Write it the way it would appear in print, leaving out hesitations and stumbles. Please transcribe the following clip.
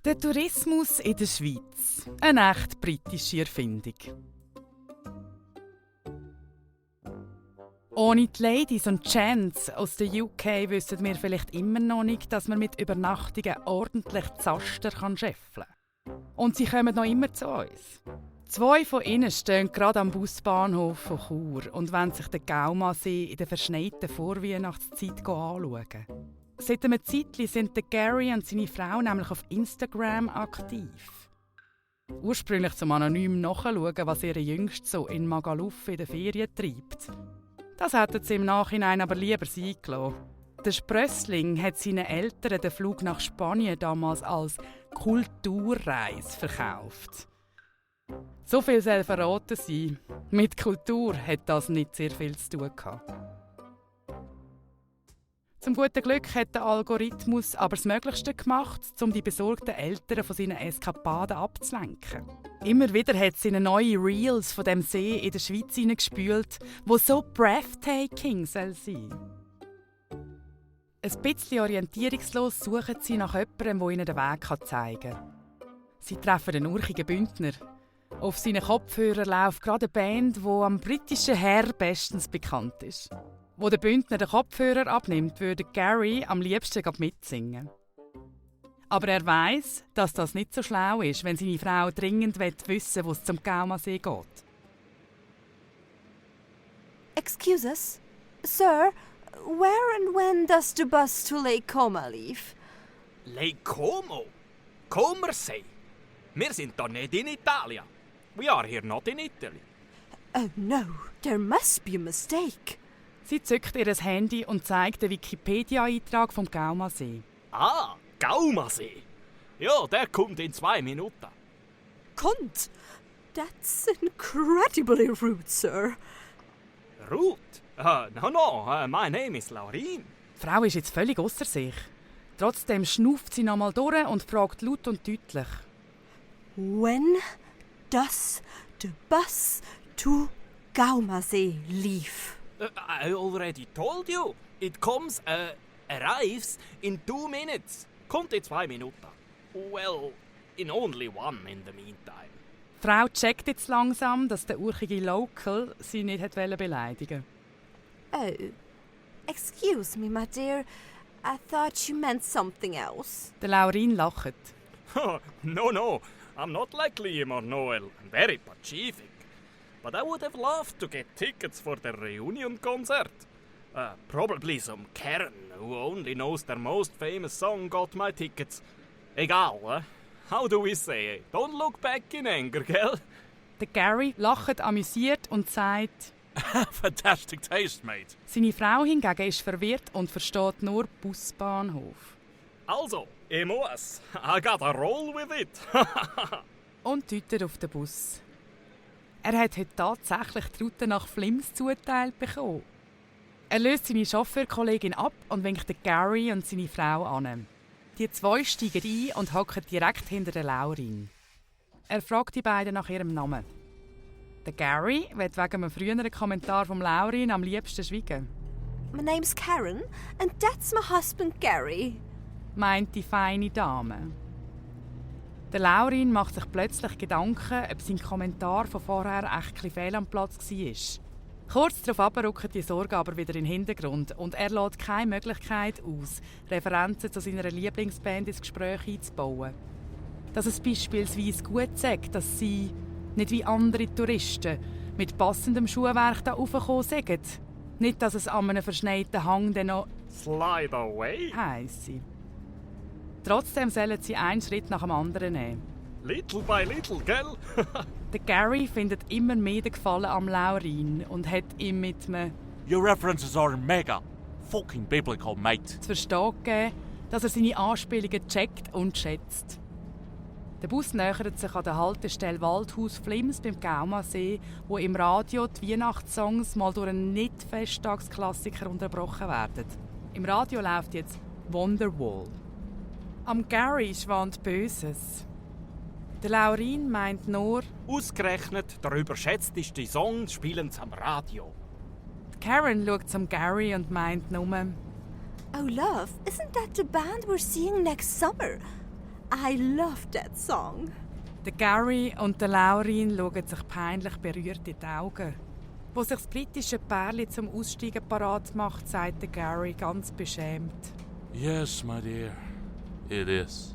Der Tourismus in der Schweiz. Eine echt britische Erfindung. Ohne die Ladies und Gents aus der UK wissen wir vielleicht immer noch nicht, dass man mit Übernachtungen ordentlich Zaster scheffeln kann. Und sie kommen noch immer zu uns. 2 von ihnen stehen gerade am Busbahnhof von Chur und wollen sich den Gaumasee in der verschneiten Vorweihnachtszeit anschauen. Seit einem Zeitchen sind der Gary und seine Frau nämlich auf Instagram aktiv. Ursprünglich zum anonym nachschauen, was ihre Jüngste so in Magaluf in den Ferien treibt. Das hätten sie im Nachhinein aber lieber sein gelassen. Der Sprössling hat seinen Eltern den Flug nach Spanien damals als Kulturreise verkauft. So viel soll verraten sein. Mit Kultur hat das nicht sehr viel zu tun gehabt. Zum guten Glück hat der Algorithmus aber das Möglichste gemacht, um die besorgten Eltern von seinen Eskapaden abzulenken. Immer wieder hat sie neue Reels von dem See in der Schweiz hineingespült, wo so breathtaking soll sein. Ein bisschen orientierungslos suchen sie nach jemandem, der ihnen den Weg zeigen kann. Sie treffen einen urchigen Bündner. Auf seinen Kopfhörern läuft gerade eine Band, die am britischen Herr bestens bekannt ist. Wo der Bündner den Kopfhörer abnimmt, würde Gary am liebsten mitsingen. Aber er weiss, dass das nicht so schlau ist, wenn seine Frau dringend wissen will, wo es zum Gaumasee geht. Excuse us, sir, where and when does the bus to Lake Como leave? Lake Como? Comersee? Wir sind doch nicht in Italien. We are here not in Italy. Oh no, there must be a mistake. Sie zückt ihr Handy und zeigt den Wikipedia-Eintrag vom Gaumasee. Ah, Gaumasee. Ja, der kommt in 2 Minuten. Kommt? That's incredibly rude, sir. Ruth? No, my name is Laurin. Die Frau ist jetzt völlig ausser sich. Trotzdem schnauft sie nochmal durch und fragt laut und deutlich. When does the bus to Gaumasee leave? I already told you. It arrives in 2 minutes. Kommt in 2 Minuten. Well, in only 1 in the meantime. Die Frau checkt jetzt langsam, dass der urchige Local sie nicht beleidigen wollte. Oh, excuse me, my dear. I thought you meant something else. Der Laurin lacht. No, I'm not like Liam or Noel. I'm very pacific. But I would have loved to get tickets for the reunion concert. Probably some Karen, who only knows their most famous song, got my tickets. Egal, How do we say? Don't look back in anger, gell? Der Gary lacht amüsiert und sagt... Fantastic taste, mate. Seine Frau hingegen ist verwirrt und versteht nur Busbahnhof. Also, ich muss. I gotta roll with it. Und deutet auf den Bus. Er hat heute tatsächlich die Route nach Flims zuteilt bekommen. Er löst seine Chauffeurkollegin ab und winkt den Gary und seine Frau an. Die 2 steigen ein und hocken direkt hinter der Laurin. Er fragt die beiden nach ihrem Namen. Der Gary will wegen einem früheren Kommentar vom Laurin am liebsten schweigen. My name's Karen, and that's my husband Gary, meint die feine Dame. Der Laurin macht sich plötzlich Gedanken, ob sein Kommentar von vorher echt fehl am Platz war. Kurz darauf rücken die Sorgen aber wieder in den Hintergrund und er lässt keine Möglichkeit aus, Referenzen zu seiner Lieblingsband ins Gespräch einzubauen. Dass es beispielsweise gut sagt, dass sie, nicht wie andere Touristen, mit passendem Schuhwerk da raufgekommen sind. Nicht, dass es an einem verschneiten Hang dann noch «Slide away» heisse. Trotzdem sollen sie einen Schritt nach dem anderen nehmen. Little by little, gell? Der Gary findet immer mehr den Gefallen am Laurin und hat ihm mit einem Your references are mega fucking biblical, mate. zu verstehen gegeben, dass er seine Anspielungen checkt und schätzt. Der Bus nähert sich an der Haltestelle Waldhaus Flims beim Gaumasee, wo im Radio die Weihnachtssongs mal durch einen Nicht-Festtagsklassiker unterbrochen werden. Im Radio läuft jetzt Wonderwall. Am Gary schwant Böses. Der Laurin meint nur, Ausgerechnet der überschätzteste Song spielen sie am Radio. Karen schaut zum Gary und meint nur, Oh, love, isn't that the band we're seeing next summer? I love that song. Der Gary und der Laurin schauen sich peinlich berührt in die Augen. Wo sich das britische Pärchen zum Aussteigen parat macht, sagt der Gary ganz beschämt: Yes, my dear, it is.